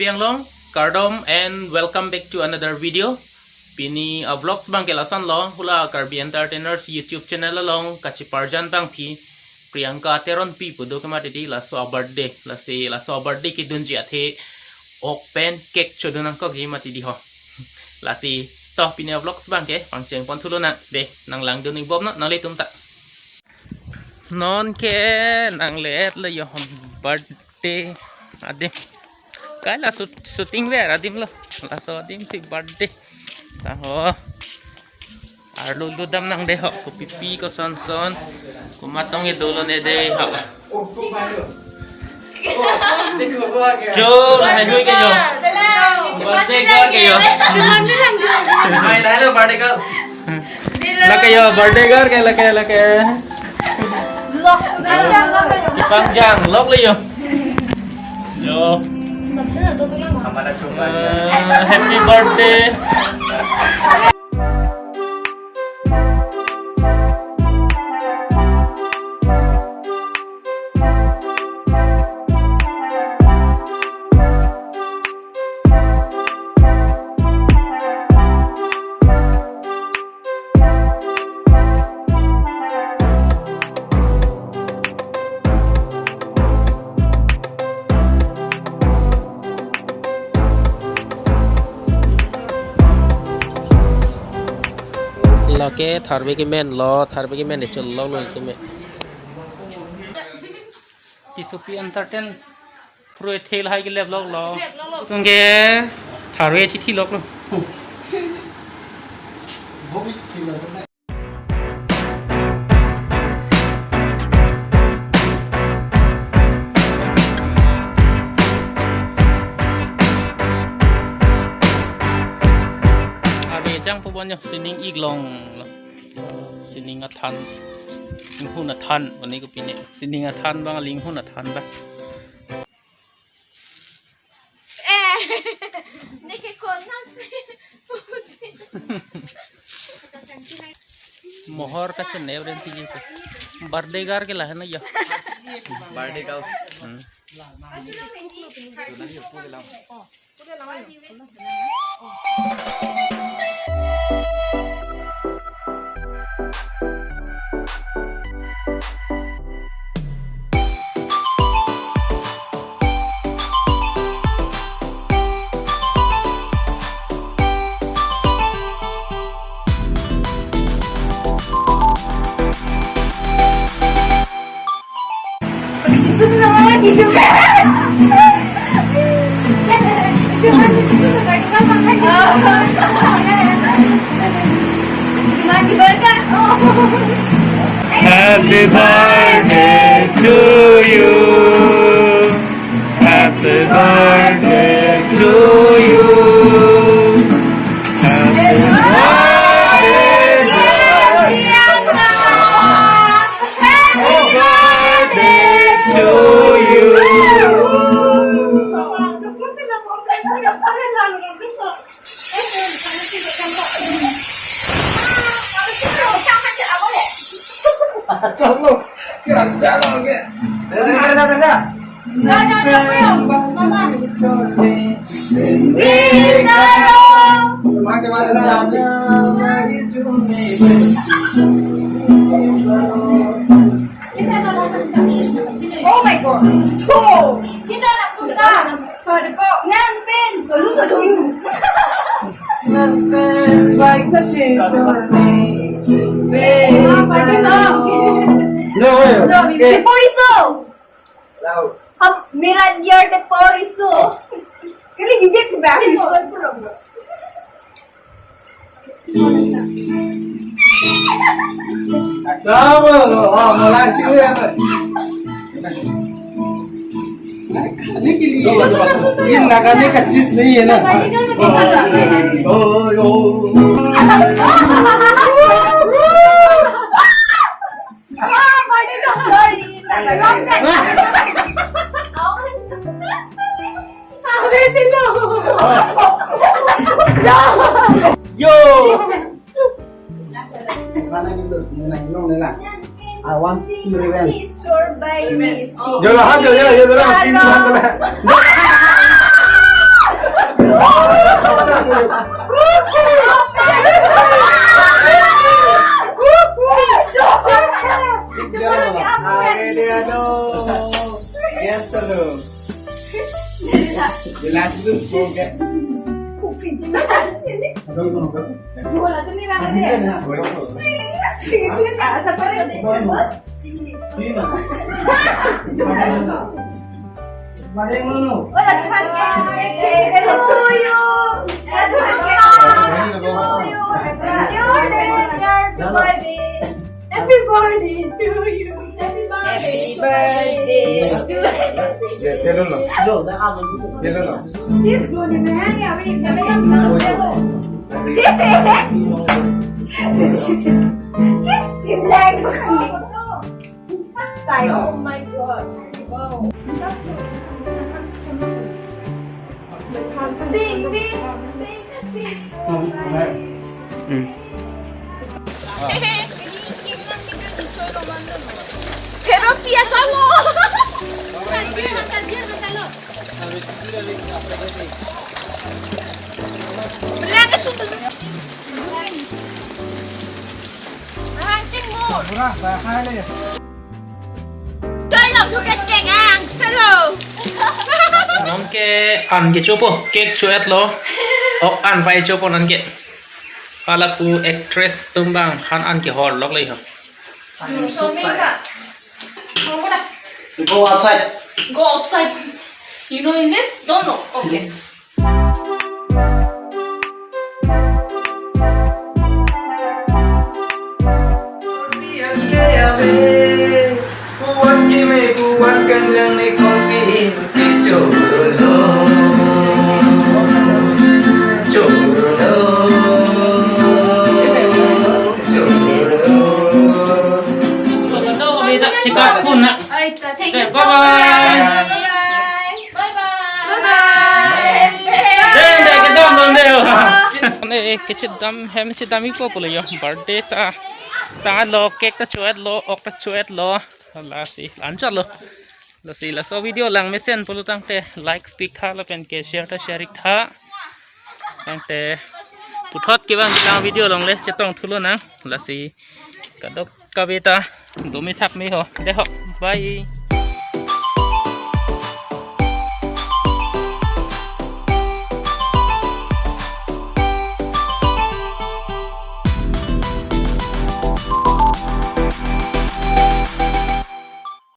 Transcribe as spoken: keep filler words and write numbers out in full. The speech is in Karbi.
Pi anglong, kardom and welcome back to another video. Pini a vlogs abang ke lasonlo, hula Karbi Entertainers YouTube channel along kacheparjan abang phi Priyanka Teronpi pu do ke mati di, laso a birthday, lasi laso a birthday kedunji athe ok pen cake chodun nangkok ke mati di ho. Lasi to pini a vlogs abang ke pangcheng pon thu lonang, de nang langdun ik bom non nanglitum ta. Non ke nanglet lo yo birthday adim. Kai la shoot-, shooting ver adim lo. Laso adim si birthday. Ta ho. Arlo do dam nang de ho. Kopipi koson son. Komat tong e dolo ne de ho. Jo, lahai hui ke jo. Birthday girl ke jo. Lahai lo birthday girl. Lake jo, birthday girl ke, lake, lake. Lok. Chepangjanglok le jo. Jo. Hamaira shubh. Eh, happy birthday. Lake tharve kemen lo, tharve kemen de chul lo lo keme. Tisopi Entertain pro ethel hai ke lep lok lo. Tung ke tharve chithi lok lo. Are jang po bonyo sining ik long lo. Sining athan, inghun athan, mane kopine. Sining athan abang, inghun athan abang. Eh, neke kon nam si, pusi. Mohor kachenep ren tiji ko. Birthday girl ke lahen ya. Birthday girl. Hmm. Happy birthday to you. Happy birthday to you. Happy birthday to you. Chalo, chalo ke. Oh my God. Cho. Kita nak tukar. Ngan pen. Lu tu dulu. Ngan pen. Baik kasih. No, no, before iso. Hum mera dear de por iso. Kali bibek ke bang iso. ये लगाने का चीज नहीं है ना। Yo! I want to revenge. Picture by Miss. Yo lah, yo, yo, yo, yo lah, sini lah, yo lah. Ayo, dia dong. Yes, hello. Jelas tu, oke. Ada yang mau? Sini, sini, sini. Ah, sabar ya, deh. Sini, mana? Mana yang mana? Oh, that's fine. Yes, yes, yes. To you. That's fine. To you. Happy birthday to you. Happy birthday. Happy birthday to you. Dia, dia dulu. Dia dulu. Cheers dulu ni, mehang ya, abhi, abhi. Cheers, cheers, cheers. Cheers, cheers. Sai, oh my God. Wow. Sing, sing, sing, sing. Hmm. Pero piensa mo. Mura, bahai le. Joy long thu ke keng ang, selo. Non ke an kechopo, cake cho-et lo. Ok an pai chopo non ke. Palapu actress atum abang han an kehor lok le ho. Somika. Go outside. Go outside. You know English? Don't know. Okay. Chikak pun na. Ai, ta, thank you so much. Bye bye. Bye bye. Bye bye. Deng, deng, kedam, dong, deng. Ne, kechedam, hem chedam ipo pulo yo, birthday ta. Tanglo, cake ta cho-et lo, ok ta cho-et lo. Lasi, lanchot lo. Lasi, laso video lang mesen pulo tangte, like, speak tha, lapen ke share ta share tha. Tangte, puthot kevang kelang video along le chetong thu lonang. Lasi, kadokave ta, dome thak me ho. Dei ho, bye.